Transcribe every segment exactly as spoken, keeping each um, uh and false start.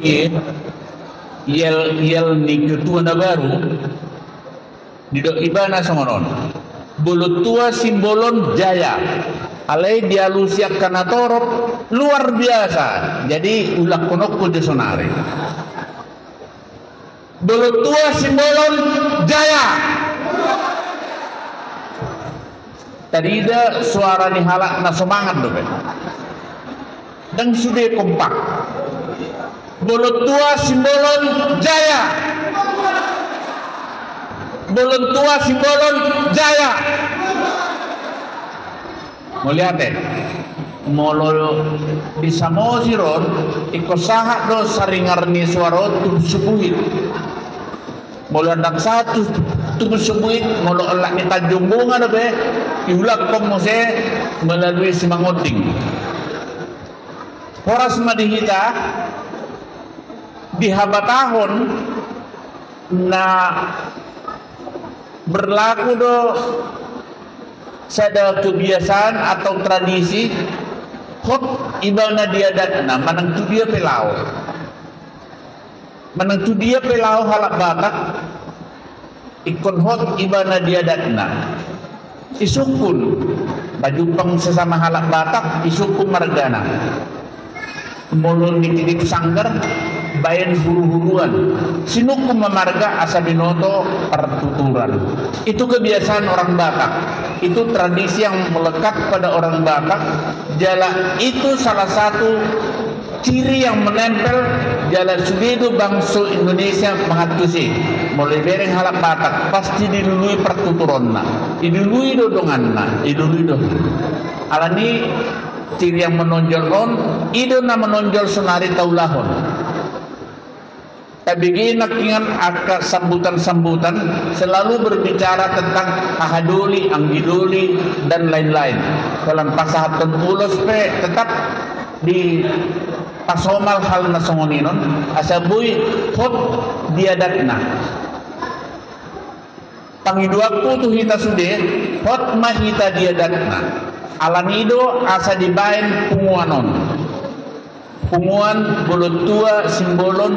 Yel, yel ni ketua na baru, didok ibana songon on. Bolon tua simbolon jaya. Alai dialusi angka na torop luar biasa. Jadi ulahononku jo sonari. Bolon tua simbolon jaya. Tarida suara ni halak na somangat dope. Ndang sude kompak. Bolon tua simbolon jaya. Bolon tua simbolon jaya. Mauliate. Molo di Samosir on, ingkon sahat do saringar ni suara on tubu subuhit. Molo ndang sahat tu, tubu subuhit, molo olat ni Tanjung Bunga dope, diulahon muse melalui Simangonding. Horas ma di hita, di habatahon na berlaku do sada kebiasaan atau tradisi, hot ibana di adatna manang tu dia pe laho. Manang tu dia pe laho halak Batak, ingkon hot ibana di adatna. Isungkun, pajumpang sesama halak Batak, isungkun margana. Molo nititip sanggar, baen huruhuruan. Sinungkun ma marga asa binoto partuturan. Itu kebiasaan orang Batak. Itu tradisi yang melekat pada orang Batak. Jala itu salah satu ciri yang menempel jala sude do bangso Indonesia mangantusi. Molo ibereng halak Batak, pasti dilului partuturonna, dilului do donganna, dilului do. Alani ciri yang menonjol on, i do na menonjol sonari taulahon. Tabege nangkiningan angka sambutan-sambutan selalu berbicara tentang hahadoli, anggidoli, dan lain-lain. Holan pasahathon ulos pe tetap dipasomal hal na songon i non, asa boi hot di adatna. Pangidoanku tu hita sude, hot ma hita di adatna. Alani do asa dibaen punguan on. Punguan bolon tua simbolon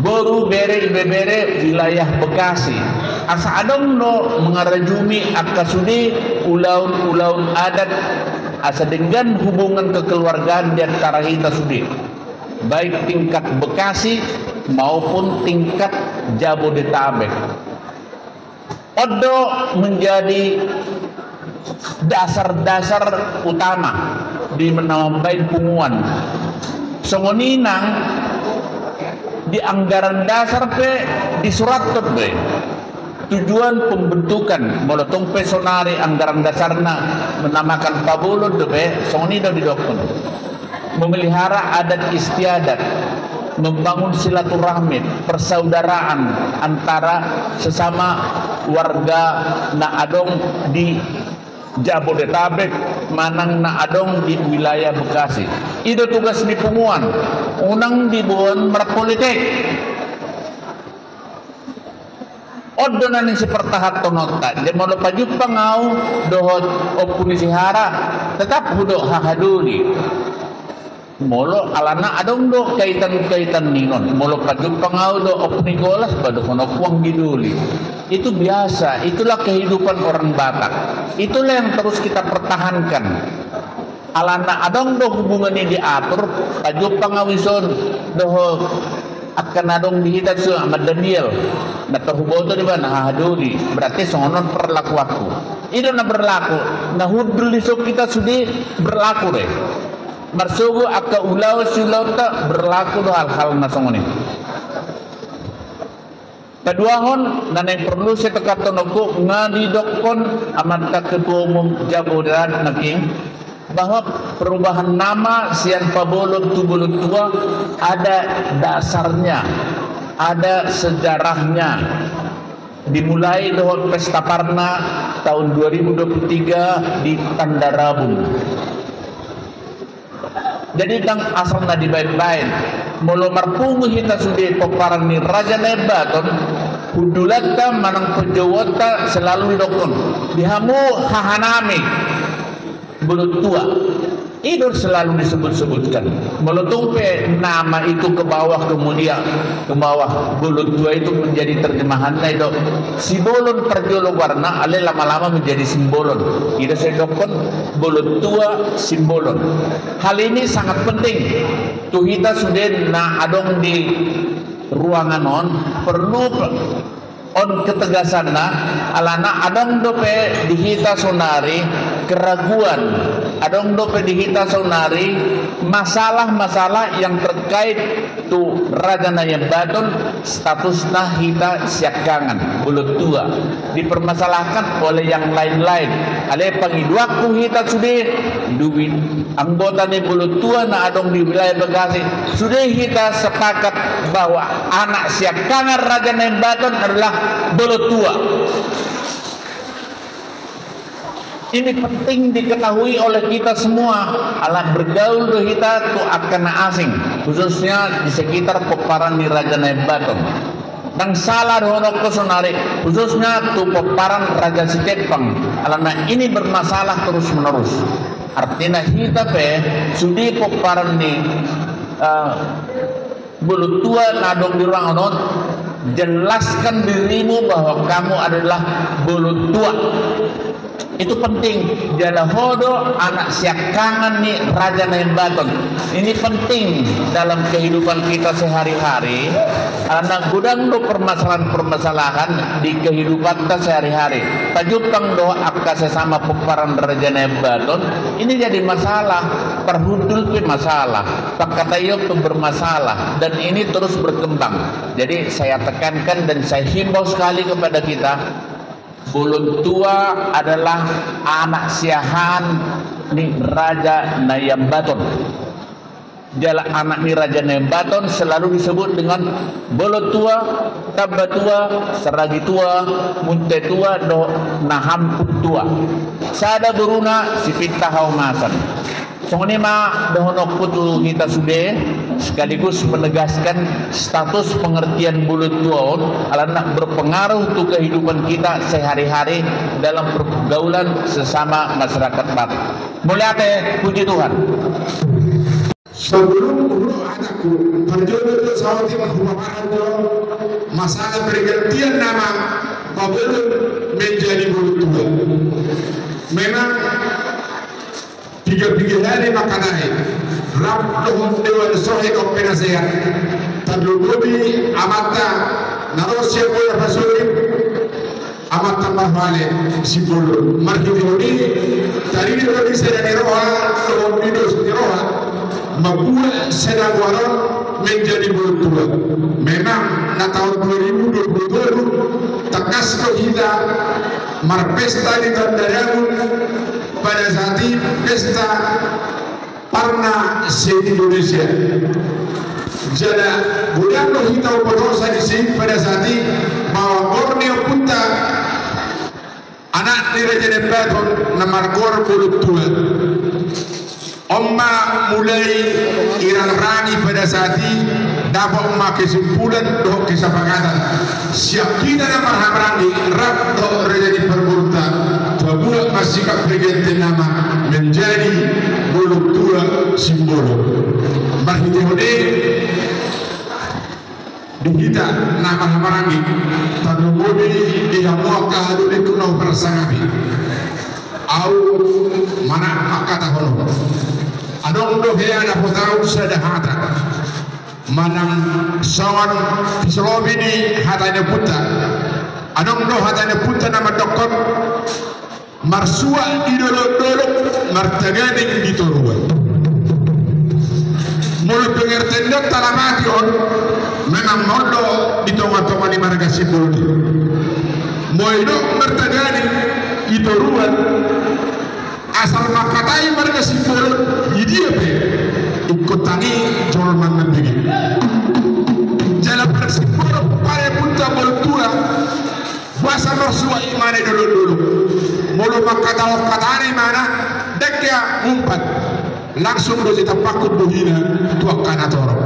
boru, bere, ibebere wilayah Bekasi. Asa adong do mangarajumi angka sude ulaon-ulaon adat asa denggan hubungan kekeluargaan di antara hita sude. Baik tingkat Bekasi maupun tingkat Jabodetabek. On do menjadi dasar-dasar utama di na mambaen punguan. Songon i nang di anggaran dasar pe disurathon do i. Tujuan pembentukan, molo tong pe sonari anggaran dasarna menamakan pabolon dope, songon i do didokhon. Memelihara adat istiadat, membangun silaturahmi, persaudaraan antara sesama warga na adong di Jabodetabek manang na adong di wilayah Bekasi. I do tugas ni punguan, unang diboan marpolitik. On do na naeng sipartahanhononta. Jadi molo pajumpang ahu dohot Ompu ni Sihara, tetap hudok hahadoli. Molo alana adong do kaitan-kaitan ni non. Molo pajumpang ahu dohot Ompu Nikolas, ba dohononku anggidoli. Itu biasa, itulah kehidupan orang Batak. Itulah yang terus kita pertahankan. Alana adong do hubungan i diatur, pajumpang ahu ison dohot angka na adong di hita tu Amat Daniel, na tar huboto do ibana hahadoli, berarti songon on perlakuanku. I do na berlaku, na hundul di son hita sude berlaku do i. Marsogo angka ulaon siulaonta berlaku do hal-hal na songon i. Paduahon, na naeng porlu sai tekanhononku, nga didokhon amanta Ketua Umum Jabodetabek nangkin, bahwa perubahan nama sian pabolon tu bolon tua ada dasarnya, ada sejarahnya. Dimulai dohot pesta Parna tahun dua ribu dua puluh tiga di Tanda Rabun. Jadi ndang asal na dibaen-baen. Molo marpungu hita sude pomparan ni Raja Nabaton, hundulanta manang panjouonta selalu didokhon, di hamu hahanami bolon tua. I do selalu disebut-sebutkan. Molo tung pe nama itu ke bawah, kemudian ke bawah, bolon tua itu menjadi terjemahanna i do, Sibolon parjolo goarna, alai lama-lama menjadi Simbolon. I do sai didokkon bolon tua Simbolon. Hal ini sangat penting tu hita sude na adong di ruangan on, perlu pe-, on ketegasanna, alana adong dope di hita saonari keraguan, adong dope di hita saonari masalah-masalah yang terkait tu Raja Naimbaton, statusna hita siangkangan, bolon tua. Dipermasalahkan oleh yang lain-lain. Alai pangidoanku hita sude, duit anggota ni bolon tua na adong di wilayah Bekasi, sude hita sepakat bahwa anak siangkangan Raja Naimbaton adalah bolon tua. Ini penting diketahui oleh kita semua, ala bergaul do hita tu angka na asing, khususnya di sekitar pomparan ni Raja Naimbaton. Ndang sala dohononku saonari, khususnya tu pomparan Raja Sitepang, alana ini bermasalah terus-menerus. Artina hita pe, sude pomparan ni, eh, bolon tua na adong di ruangan on, jelaskan dirimu bahwa kamu adalah bolon tua. Itu penting, jala ho do anak siangkangan ni Raja Naimbaton. Ini penting dalam kehidupan kita sehari-hari, karena godang do permasalahan-permasalahan di kehidupanta sehari-hari. Tajumpang do angka sesama pomparan Raja Naimbaton, ini jadi masalah, parhundul pe masalah, pangkataion pe bermasalah, dan ini terus berkembang. Jadi saya tekankan dan saya himbau sekali kepada kita, bolon tua adalah anak siahaan ni Raja Naimbaton. Jala anak ni Raja Naimbaton selalu disebut dengan bolon tua, tamba tua, saragi tua, munte tua, dohot na hampuk tua. Sada boruna, sipinta haomasan. Songon i ma dohononku tu hita sude, sekaligus menegaskan status pengertian bolon tua on, alana berpengaruh tu kehidupan kita sehari-hari dalam pergaulan sesama masyarakat Batak. Mauliate, puji Tuhan. Sebelum dulu anakku, terjadi tu saudi menghukum apa tu masalah pergantian nama Babolon menjadi bolon tua. Memang piga-piga hali mangkatai, rap dohot dewan sohek dohot penasehat, tarlumobi amanta na ro sian Boya Pasolin, amanta marhale Simbolon. Marhitehon i, tarida do di sada ni roha dohot di dos ni roha, mambuat sada goar on menjadi bolon tua. Memang na taon dua ribu dua puluh tolu, tangkas do hita marpesta di Tandadagun, pada saat i pesta parna se-Indonesia. Jala godang do hita umbotosa disi pada saat i, bahwa goar ni ompunta, anak ni Raja Naimbaton, na margoar bolon tua. On ma mulai irangrangi pada saat i, dapot ma kesimpulan dohot kesepakatan sian hita na marhahamaranggi rap dohot raja ni parboruonta, pabuat ma sikap pergantian nama menjadi bolon tua Simbolon. Marhitehon i, di hita na marhahamaranggi, tarlumobi di hamu angka hahadoli na huparsangapi, ahu manat mangkatahon on. Adong do hea na hupatahon sada hata manang songon pisolopi ni hata ni ompunta. Adong do hata ni ompunta na mandokkon, marsuak di dolok-dolok, martaganing di toruan. Molo pengertian ni hata na mate on, memang ma on do di tonga-tonga ni marga Simbolon. Molo didok martaganing di toruan, asal mangkatai marga Simbolon, di dia pe ingkon tagi jolma na bege. Jala marsimbolon pare punta bolon tua, boasa marsuak imana di dolok-dolok. Molo mangkatahon hata ni imana, dengke mumpat, langsung do ditampakku bohina tu angka na torop.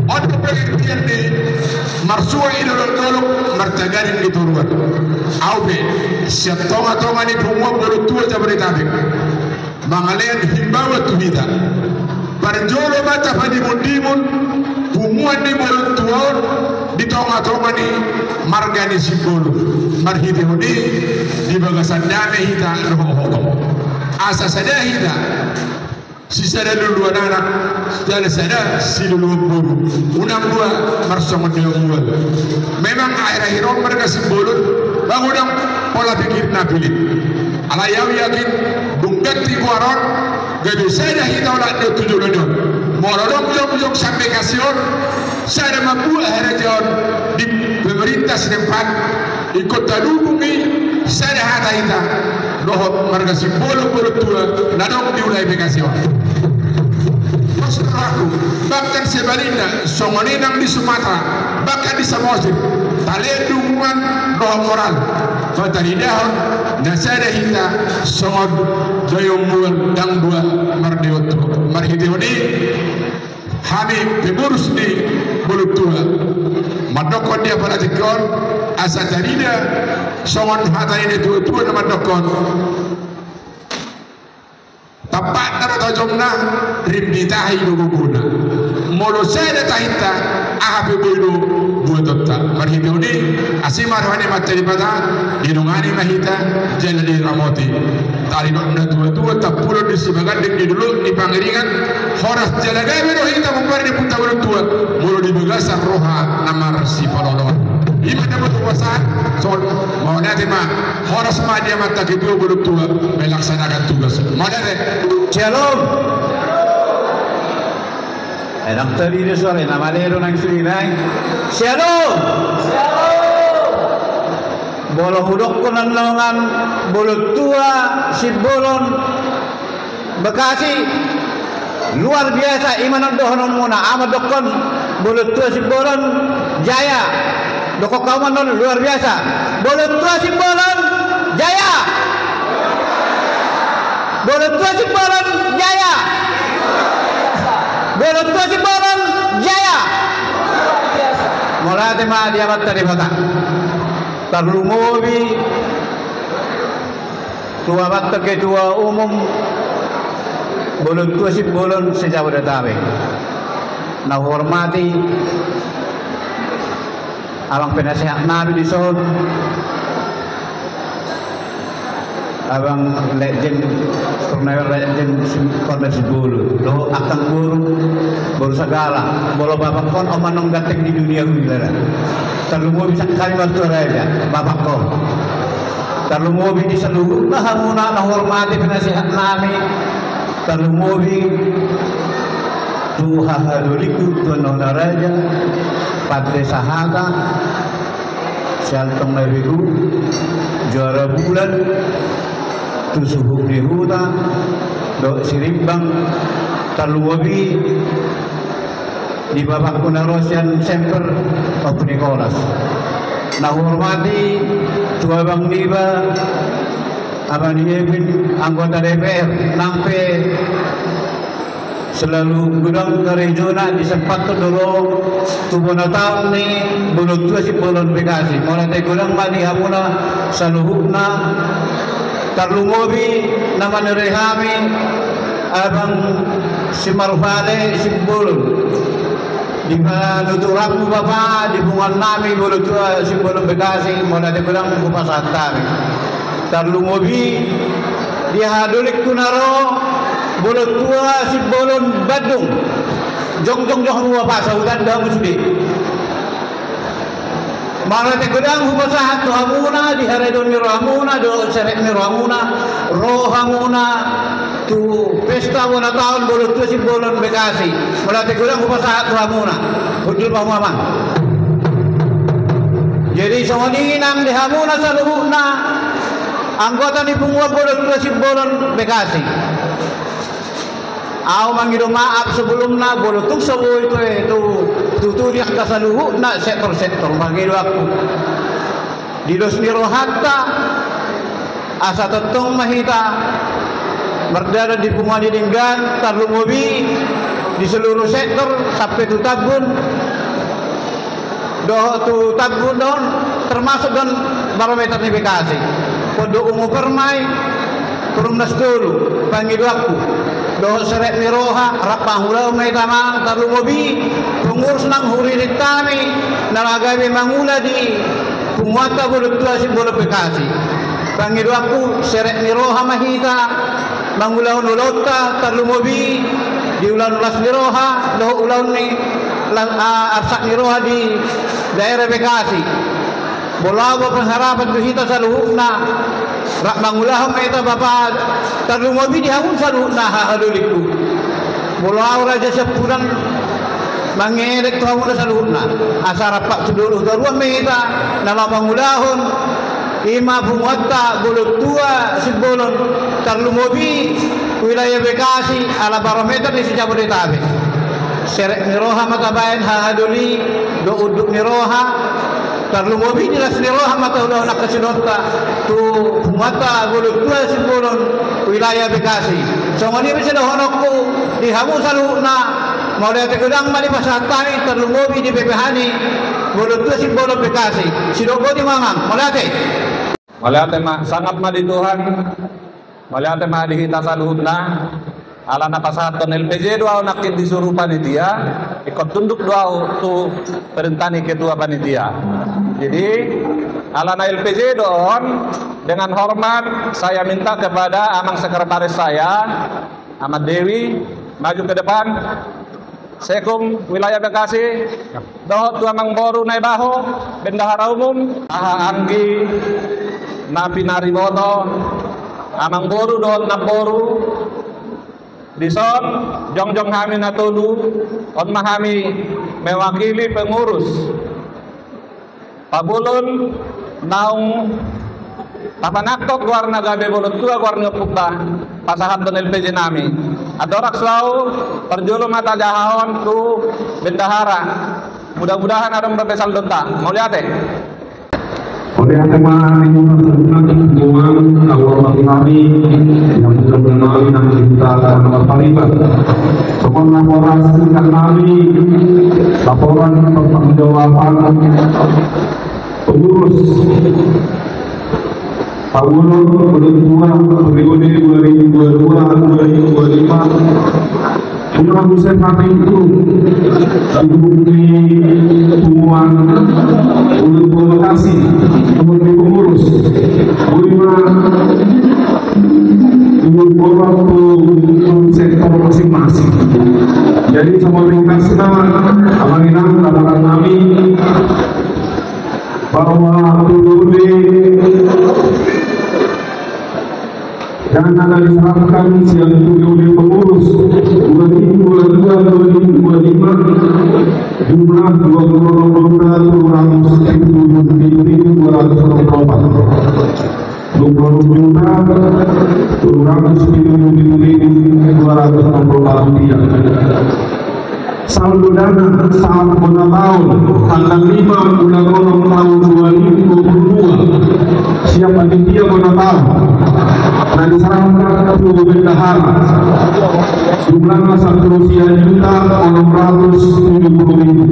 On do pengertian ni marsuak di dolok-dolok, martaganing di toruan. Ahu pe sian tonga-tonga ni punguan bolon tua Jabodetabek, Mangalean himbawan tu hita. Parjolo ma tapandimundimun punguan ni bolon tua on di tongatonga ni marga ni Simbolon. Marhitehon i di bagasan dame hita dohot hohom. Asa sada hita, sisada luluan anak, jala sada siluluan boru. Unang dua marsongon daion mual. Memang akhir-akhir on marga Simbolon mangodang pola pikir na pillit. Alai au yakin, dung ganti goar on, gabe sada hita olat do tu joloan on. Molo adong jongjong sampe hasian, sada mambuat harajaon di pemerintah setempat, ingkon tadukung i sada hata hita dohot marga Simbolon bolon tua na adong di ulaon Bekasi on. Pos rohangku, bahkan sebalikna, songon i nang di Sumatera, bahkan di Samosir, talean dukungan dohot moral. Pataridahon na sada hita songon daion mual, ndang dua mardaion tua. Marhitehon i, hami pengurus ni bolon tua mandokkon di apala tingki on, asa tarida songon hata ni natuatua na mandokkon: Tampakna do tajomna, rim ni tahi do gogona. Molo sada tahinta, aha pe boi do buatonta. Marhitehon i, asi ma roha ni Amanta Debata, didongani ma hita, jala diramoti. Taringot natuatua, tampulon ni sibaganding, di dolok ni pangiringan, horas jala gabe do hita mamboan di punta bolon tua, molo di bagasan roha na marsipaloloan. I ma na boi hupasahat, songon, mauliate ma, horas ma di amanta ketua bolon tua, melaksanakan tugas. Mauliate. Shalom. Eh, ndang tarida suara, na male do nang sude nai. Shalom. Molo hudokkon annon bolon tua Simbolon Bekasi, luar biasa, i ma annon dohononmuna, au mandokkon bolon tua Simbolon jaya. Dokkon hamu annon luar biasa. Bolon tua Simbolon jaya. Bolon tua Simbolon jaya. Bolon tua Simbolon jaya. Mauliate ma di Amanta Debata. Tarlumobi tu amanta ketua umum bolon tua Simbolon se-Jabodetabek. Na huhormati abang penasehat nami dison, abang Letjen, Kornel Letjen Sim-, Kornel Simbolon, dohot angka boru, boru sagala, molo bapak on, on ma annon ganteng di dunia on, hela. Tarlumobi sangkali martua raja, bapak on. Tarlumobi di saluhutna hamuna na huhormati penasehat nami, tarlumobi tu hahadoliku tu annon na raja, pande sahata, Siantong na begu, Juara Bulan, tu suhut ni huta, dohot Sirimbang, tarlumobi di bapakku na ro sian Semper, Ompu Nikolas. Na huhormati tu abang niba, abang ni Evin, anggota D P R, nang pe selalu godang karejona, disempathon do ro tu bona taon ni bolon tua Simbolon Bekasi. Mauliate godang ma di hamuna saluhutna, tarlumobi na manerei hami abang Simarvale Simbolon. Di panuturanmu bapa, di punguan nami bolon tua Simbolon Bekasi, mauliate godang hupasahat hami. Tarlumobi di hahadolingku na ro bolon tua Simbolon Bandung. Jongjong jo hamu bapa, sahutan do hamu sude. Mauliate godang hupasahat tu hamuna di haradeon ni rohamuna, dohot serep ni rohamuna, ro hamuna tu pesta bona taon bolon tua Simbolon Bekasi. Mauliate godang hupasahat tu hamuna. Hundul ma hamu amang. Jadi songon i nang di hamuna saluhutna anggota ni punguan bolon tua Simbolon Bekasi. Au mangido maaf sebelumna, molo tung so boi tu, tu, tutu di angka saluhutna sektor-sektor, mangido aku. Di dos ni rohanta, asa tongtong ma hita mardalan di punguan ni denggan, tarlumobi di seluruh sektor sampe tu Tambun, dohot tu Tambun do on, termasuk do on barometer ni Bekasi. Pondok Ungu Permai, Forum na satolu, pangidoanku dohot serep ni roha, rap mangulahon ma hita amang, tarlumobi pengurus nang huririt nami na gabe mangula di punguanta Bolon Tua Simbolon Bekasi. Pangidoanku serep ni roha ma hita mangulahon ulaonta, tarlumobi di ulaon las ni roha dohot ulaon ni la-, a-, arsak ni roha di daerah Bekasi. Molo au ma pengharapan tu hita saluhutna, rap mangulahon ma hita Bapa, tarlumobi di hamu saluhutna hahadolingku. Molo au Raja Siampudan mangelek tu hamuna saluhutna, asa rap tu dolok toruan ma hita na laho mangulahon, i ma punguanta Bolon Tua Simbolon, tarlumobi wilayah Bekasi ala barometer ni se-Jabodetabek. Serep ni roha ma tabaen hahadoli dohot unduk ni roha, tarlumobi di las ni roha ma taulahon angka sidohononta tu punguanta Bolon Tua Simbolon wilayah Bekasi. Songon i ma sidohononku di hamu saluhutna, mauliate godang ma dipasahat hami, tarlumobi di B P H ni Bolon Tua Simbolon Bekasi. Sidok boti ma amang, mauliate. Mauliate ma, sangap ma di Tuhan. Mauliate ma di hita saluhutna. Ala na pasahathon L P J do au nangkin disuru panitia, ingkon tunduk do au tu perintah ni ketua panitia. Jadi, ala na L P J do on, dengan hormat saya minta kepada amang sekretaris saya, Amang Dewi, maju ke depan. Sekjen wilayah Bekasi, dohot tu amang boru Naibaho, bendahara umum, aha anggi na pinariboto amang boru dohot namboru, dison jongjong hami na tolu, on ma hami mewakili pengurus pabolon naung tapanangkok goarna gabe Bolon Tua goar ni ompunta, pasahathon L P J nami. Andorang so au, parjolo ma tajahahon tu bendahara. Mudah-mudahan adong dope saldonta. Mauliate. Mauliate ma di hamuna saluhutna, songon na hormat nami, yang mudah-mudahan nami nang cinta sama pariban. Songon na hormat singkat nami, laporan pertanggungjawaban pengurus pabolon Bolon Tua periode dua ribu dua puluh dua dua ribu dua puluh lima. Tulang Josep Hating tu didukung ni Tuan Bolon Tua Bekasi, didukung ni pengurus. Boi ma didukung orang tu sektor masing-masing. Jadi sama ringkasna, amang inang, laporan nami, bahwa periode dana na diserahkan sian periode pengurus dua ribu dua puluh dua dua ribu dua puluh lima jumlah dua puluh enam juta tujuh ratus tujuh puluh tujuh ribu dua ratus enam puluh empat. Dua puluh enam juta tujuh ratus tujuh puluh tujuh ribu dua ratus enam puluh empat rupiah. Saldo dana sahat bona taon, tanggal lima bulan onom taon dua ribu dua puluh dua, sian panitia bona taon na diserahkan tu bendahara, jumlahna sampulu sia juta onom ratus tujuh puluh ribu.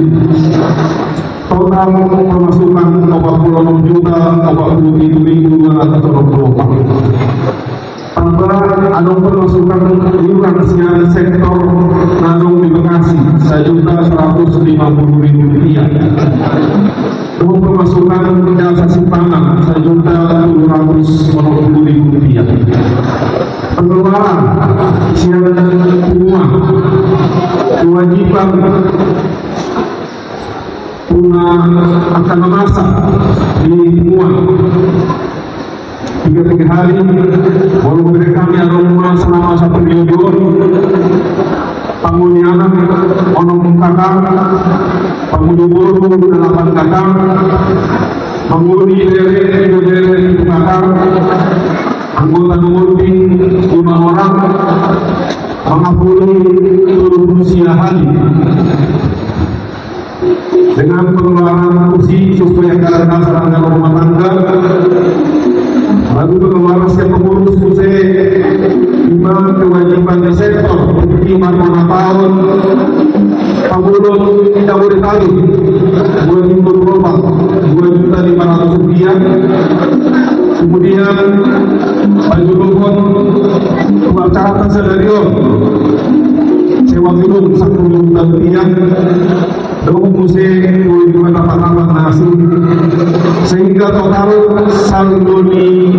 Total pemasukan opat puluh enam juta opat puluh pitu ribu dua ratus onom puluh empat. Tamba adong pemasukan iuran sian sektor na adong di Bekasi, sajuta seratus lima puluh ribu rupiah. Dohot pemasukan jasa simpanan, sajuta tujuh ratus lima puluh ribu rupiah. Pengeluaran sian punguan, kewajiban punguan angka na masa di punguan. Tiga-tiga hali, walaupun kami adong masa-masa periode on, pangoli anak onom kakak, pangoli boru delapan kakak, pangoli bere, tiga bere, pitu kakak, anggota dua puluh lima orang, mangapuli tolu puluh sia hali. Dengan pengeluaran kursi sesuai anggaran dasar anggaran rumah tangga, lalu pengeluaran setiap pengurus muse lima kewajiban di sektor, lima lima tahun, pabolon Jabodetabek, dua ribu dua puluh empat, dua juta lima ratus rupiah, Kemudian, pajolo on, tu acara sadari on, sewa gedung sampulu juta rupiah, dohot muse dua juta na asing, sehingga total saldo ni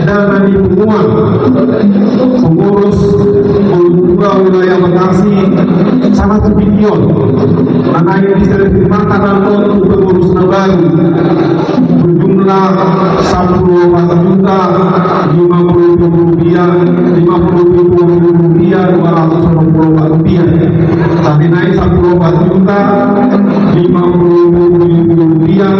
dana ni punguan pengurus Olo Tua wilayah Bekasi, sahat tu tingki on, na naeng diserahon tu pengurus na baru, berjumlah sampulu opat juta lima puluh tujuh ribu rupiah, lima puluh tujuh ribu rupiah dua ratus enam puluh empat rupiah. Tadi naik sampulu opat juta lima puluh tujuh ribu rupiah,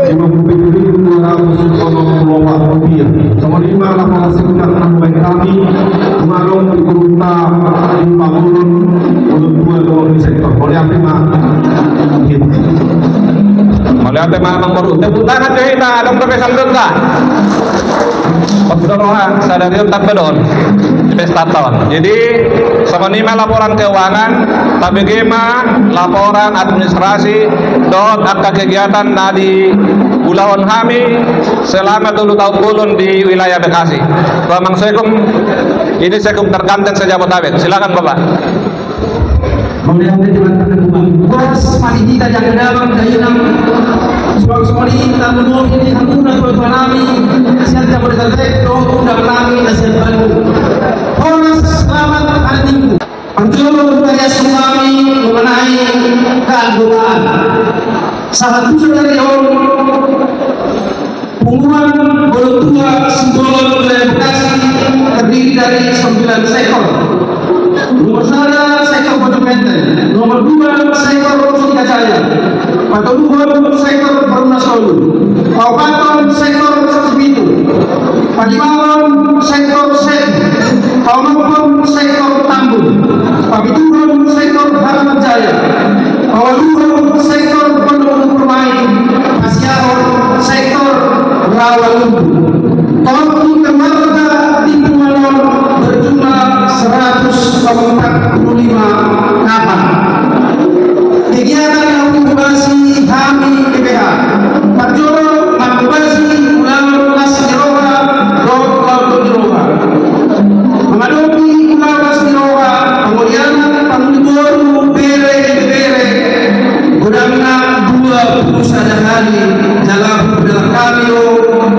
lima puluh tujuh ribu dua ratus enam puluh empat rupiah. Songon i ma laporan singkat na hubaen hami, manang di berupa di pangulun, ulun dua dohot di sektor. Mauliate ma. Mauliate ma, Amang Boru. Tepuk tangan jo hita, adong dope sandokta. Pos do roha, sadari on tamba do on. Di pesta on. Jadi, songon i ma laporan keuangan, tabege ma laporan administrasi dohot angka kegiatan na diulahon hami selama tolu taon bolon di wilayah Bekasi. Tu Amang Sekung, ini Sekung terganteng se-Jabodetabek. Silakan, Bapak. Mauliate di banta na tuba. Horas ma di hita di angka damang dainang. Suang songon i tarlumobi di hamuna tuatua nami sian Jabodetabek dohot undangan nami na sian Bandung. Horas, selamat hari Minggu. Parjolo, tariashon hami mengenai keanggotaan. Sahat tu sadari on, Punguan Olo Tua Simbolon Wilayah Bekasi terdiri dari sembilan sektor. Nomor sada, sektor Bojong Genteng. Nomor dua, sektor Mustika Jaya. Patoluhon, sektor Perumnas Tolu. Paopathon, sektor Sipitu. Palimahon, sektor Sen. Paonomhon, sektor Tambun. Papituhon, sektor Harapan Jaya. Paualuhon, sektor Pondok Umum Permai. Pasiahon, sektor Rawa Lumbu. Total keluarga di punguan on berjumlah seratus empat puluh lima kakak. Kegiatan yang dibahas hami P P H. Parjolo, mambahas ulaon las ni roha dohot ulaon tondi roha. Mangadopi ulaon las ni roha, pangolian pangoli boru, bere, ibebere, godangna dua puluh sada hali, jala hudalahon hami do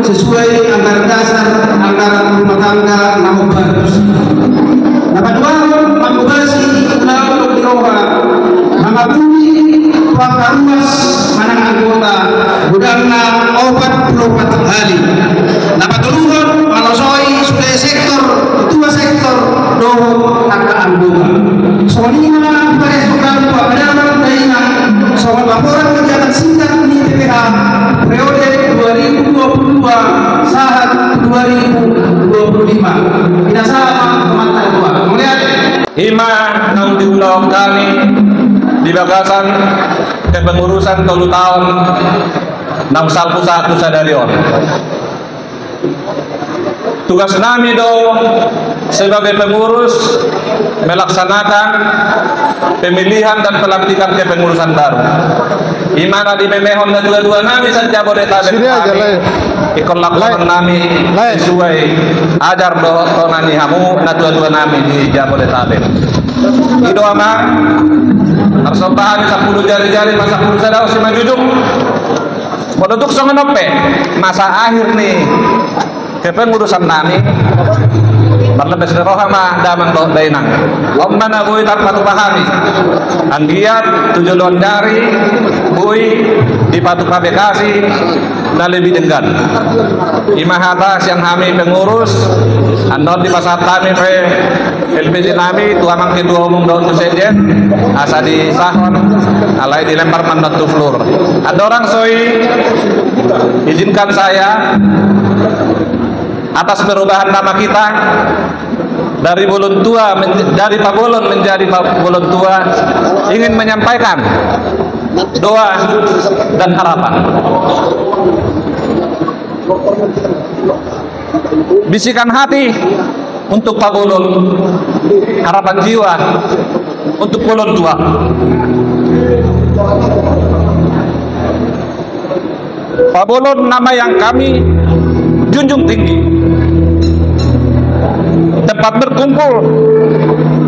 sesuai anggaran dasar, anggaran rumah tangga na hombar tusi. Na paduahon, mambahas ulaon tondi roha, mangapuli tu angka ruas manang anggota, godangna opat puluh opat hali. Na patoluhon, malosoi sude sektor, ketua sektor dohot angka anggota. Songon i ma, parias hami tu angka damang dainang, songon laporan kegiatan singkat ni P P H periode dua ribu dua puluh dua sahat dua ribu dua puluh lima. Pinasahat ma tu amanta na tua. Mauliate. I ma naung diulahon hami di bagasan kepengurusan tolu taon naung salpu sahat tu sadari on. Tugas nami do sebagai pengurus melaksanakan pemilihan dan pelantikan kepengurusan baru. I ma na dimemehon natuatua nami sian Jabodetabek. Sini aja, hami, Lai. Ingkon lakonan nami, Lai, sesuai ajar dohot tona ni hamu natuatua nami di Jabodetabek. I do, Amang, tarsomba hami sampulu jarijari, ma sampulu sada, simanjujung. Molo tung songon on pe masa akhir ni kepengurusan nami, marlebes ni roha ma damang dohot dainang. On ma na boi tarpatupa hami. Anggiat tu joloan ni ari boi dipatupa Bekasi na lebih denggan. I ma hata sian hami pengurus, annon dipasahat hami pe L P J nami tu amang ketua umum dohot tu sekjen, asa disahon, alai dilempar ma annon tu floor. Andorang so i, izinkan saya, atas perubahan nama kita dari bolon tua men-, dari Pabolon menjadi Pa-, Bolon Tua, ingin menyampaikan doa dan harapan. Bisikan hati untuk Pabolon, harapan jiwa untuk Bolon Tua. Pabolon nama yang kami junjung tinggi. Tempat berkumpul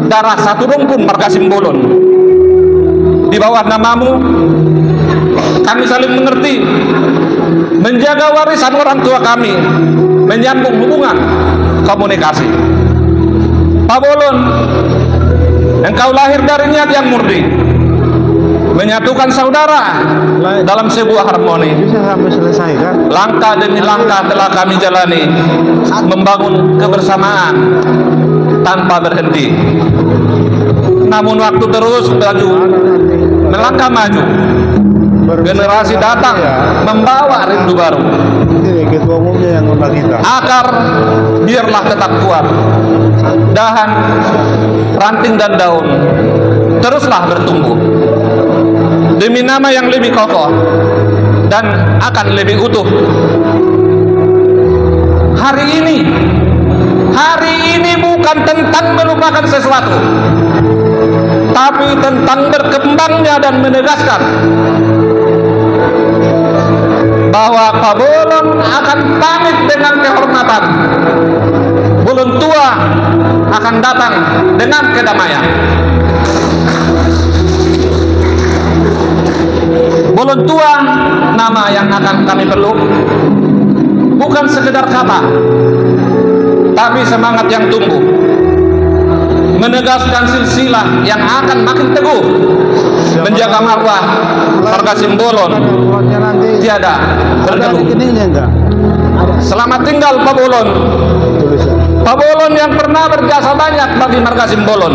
darah satu rumpun marga Simbolon. Di bawah namamu, kami saling mengerti, menjaga warisan orang tua kami, menyambung hubungan komunikasi. Pabolon, engkau lahir dari niat yang murni, menyatukan saudara dalam sebuah harmoni. Langkah demi langkah telah kami jalani, membangun kebersamaan tanpa berhenti. Namun waktu terus maju, melangkah maju. Generasi datang membawa rindu baru. Akar biarlah tetap kuat. Dahan, ranting dan daun teruslah bertumbuh. Demi nama yang lebih kokoh dan akan lebih utuh. Hari ini, hari ini bukan tentang melupakan sesuatu, tapi tentang berkembangnya dan menegaskan bahwa Pabolon akan pamit dengan kehormatan. Bolon tua akan datang dengan kedamaian. Bolon tua nama yang akan kami peluk, bukan sekedar kata, tapi semangat yang tumbuh, menegaskan silsilah yang akan makin teguh, menjaga marwah marga Simbolon tiada bergelut. Selamat tinggal Pabolon. Pabolon yang pernah berjasa banyak bagi marga Simbolon.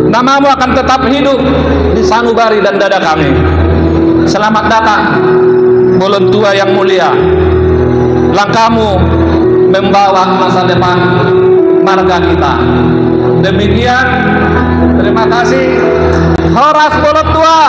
Namamu akan tetap hidup di sanubari dan dada kami. Selamat datang, bolon tua yang mulia. Langkahmu membawa masa depan marga kita. Demikian, terima kasih. Horas bolon tua.